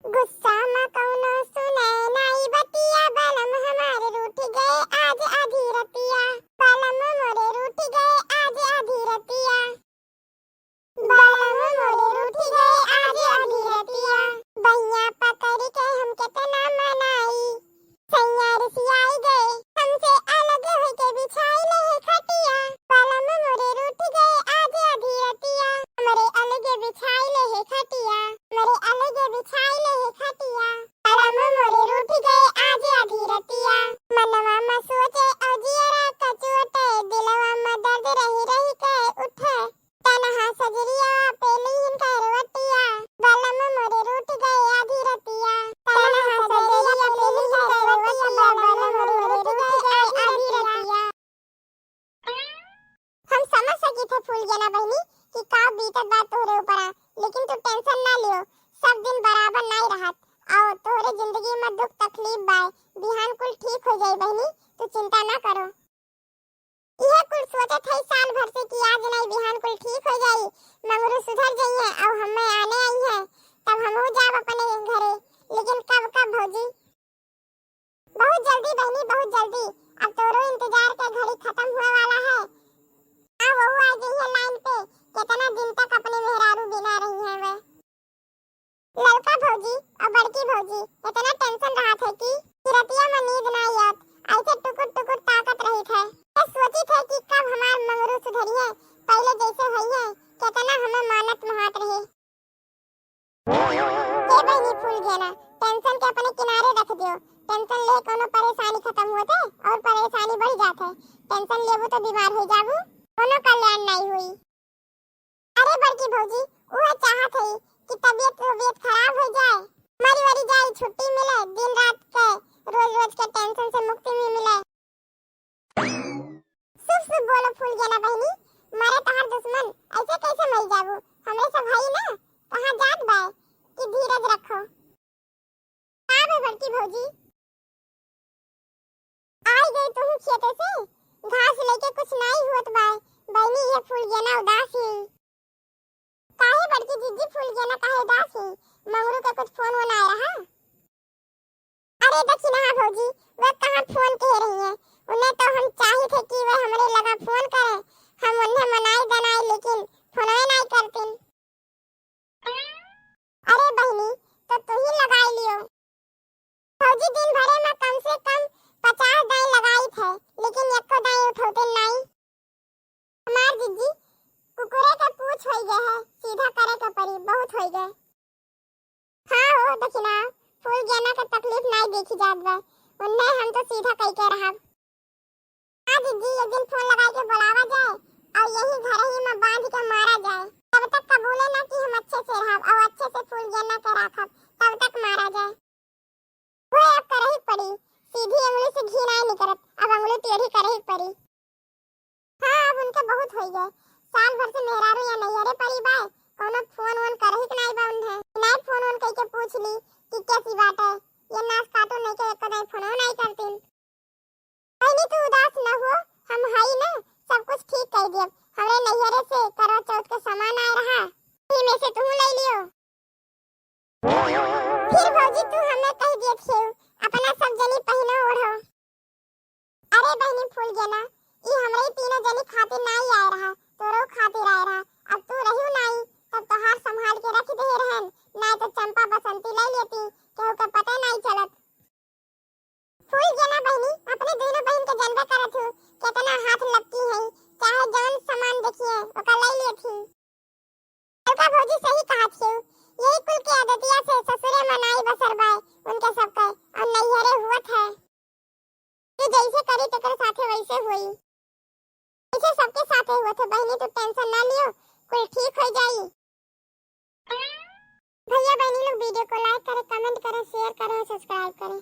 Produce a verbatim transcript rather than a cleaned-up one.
गुस्सा मा कउनो सुने नाई बतिया, बलम हमारे रूठ गए आज आधी रतिया। बलम मोरे रूठ गए आज आधी रतिया। बलम मोरे रूठ गए आज आधी रतिया। बहिया पकड़ के हम केतना मनाई, सैया रिसियाई गए, हमसे अलग होके बिछाई ले है खटिया। बलम मोरे रूठ गए आज आधी रतिया, हमरे अलगे बिछाई ले है खटिया, हमरे अलगे बिछाई ले है खटिया। बलम मोरे रूठ गए आज आधी रतिया, मनवा मा सोचे और जियरा कचोटे, दिलवा मा दर्द रही रही के उठे। तनहा सजरिया पे लीन करवटिया, बलम मोरे रूठ गए आधी रतिया। तनहा सजरिया पे लीन करवटिया, बलम मोरे रूठ गए आधी रतिया। हम समझ सकी थे फूल गेना बहिनी कि का बीतत बा तोहरे ऊपरा, लेकिन तू tension ना लियो, सब दिन बराबर नाई रहत। और तोहरे जिंदगी मा दुख तकलीफ बाय, बिहान कुल ठीक हो जाई बहिनी, तू चिंता ना करो। इहे कुल सोचत हई साल भर से कि आज नाई बिहान कुल ठीक हो जाई, मंगरू सुधर जइहे और हमें आने आई है, तब हमहू जाब अपने घरे। लेकिन कब, कब भौजी? बहुत जल्दी बहिनी, बहुत जल्दी। अब तोरो इंतजार के घड़ी खत्म हुए वाला है। आ वहू आ जइहे line पे, कितना दिन तक अपने मेहरारू बिना रही हैं वे। ललका भौजी और बड़की भौजी इतना tension रहत है कि, कि रतिया में नींद ना आवत, ऐसे टुकुर टुकुर ताकत रहित है। ये सोचित है कि कब हमार मंगरू सुधरिहे, पहले जैसे होइहे, कितना हमें मानत मोहात रहे। ए बहिनी फूल गेना, tension के अपने किनारे रख दियो। Tension ले कोनो परेशानी खत्म होते और परेशानी बढ़ जात है। Tension लेबू तो बीमार हो जाबू, कोनो कल्याण नहीं हुई। अरे बड़की भौजी, उहे चाहत हई कि तबीयत, तबीयत खराब हो जाए, मरी वरी जाए, छुट्टी मिले, दिन रात के रोज रोज के tension से मुक्ति भी मिले। शुभ शुभ बोलो फूल गेना बहिनी, मरे तहार दुश्मन, ऐसे कैसे मर जाबू? हमरे सब हई ना, कहाँ जात बाय कि धीरज रखो। का बे बड़की भौजी, आई गई तुहू खेते से, घास लेके कुछ नाई हुअत बाय, बहिनी ये फूल गेना उदास ही। काहे बड़की जीजी फूल गेना काहे उदास ही? मंगरू के कुछ फोन वोन आए रहा? अरे दखिनहा भौजी, वे कहाँ फोन कह रही हैं? उन्हें तो हम चाहित है कि वे हमरे लगा फोन करें, हम उन्हें मनाई दनाई, लेकिन फोनवे नाई करतीन। अरे बहिनी, तो तू ही लगाई लियो। भौजी दिन भरे में कम से कम पचास दाई लगाई थे, लेकिन एको दाई उठौते नाई। हमार जीजी, कुकुरे के पूछ होई गए है, सीधा करे के पड़ी, बहुत होई गए। हाँ हो दखिना, फूल गेना के तकलीफ नाई देखी जात बा, उन्हें हम तो सीधा कई के रहब। हाँ जीजी, एक दिन फोन लगाई के बुलावा जाए और यही घर ही में बांध के मारा जाए। तब तक कबूले ना कि हम अच्छे से रहब और अच्छे से फूल गेना के राखब, तब तक मारा जाए। वो अब करही पड़ी, सीधी अंगुली से घी नाई निकरत, अब अंगुली टेढ़ी करही पड़ी। हाँ, अब उनके बहुत होई गए, साल भर से मेहरारू या नैहरे परी बाय, कोनो फोन वोन करही के नाई बा उन्हें। नाई फोन वोन कई के पूछ ली कि कैसी बात है, ये नास काटो नहीं के एको दाई फोन नाई करतीन। बहिनी, तू उदास न हो, हम हई न, सब कुछ ठीक कर देब। हमरे नैहरे से करवा चौथ के सामान आए रहा, वही में से तू ले लियो। फिर भौजी, तू हमें कह दिए थे, अपना सब जनी पहनो ओढ़ो। अरे बहिनी फूल गेना, ई हमरे तीनों जनी खातिर नाई आए रहा, तोरो खातिर आए रहा। अब तू रहियो नाई, तब तोहार संभाल के रख दे रहन, नाई तो चंपा बसंती ले लेती, केहू के पता नाई चलत। फूल गेना बहिनी, अपने दोनों बहिन के जानबे करत हूँ, केतना हाथ लपकी है, चाहे जौन सामान देखिए, ओका ले लेत ही। ललका भौजी सही कहत हूँ, यही कुल के आदतिया से ससुरे मनाई बसर बाय, उनके सबके, और नैहरे हुअत है। तू जैसे करी तेकर साथे वैसे होई। ऐसे सबके साथे हुआ थे बहिनी, तू tension ना लियो, कुल ठीक हो जाई। भैया बहिनी लोग video को like करें, comment करें, share करें, subscribe करें।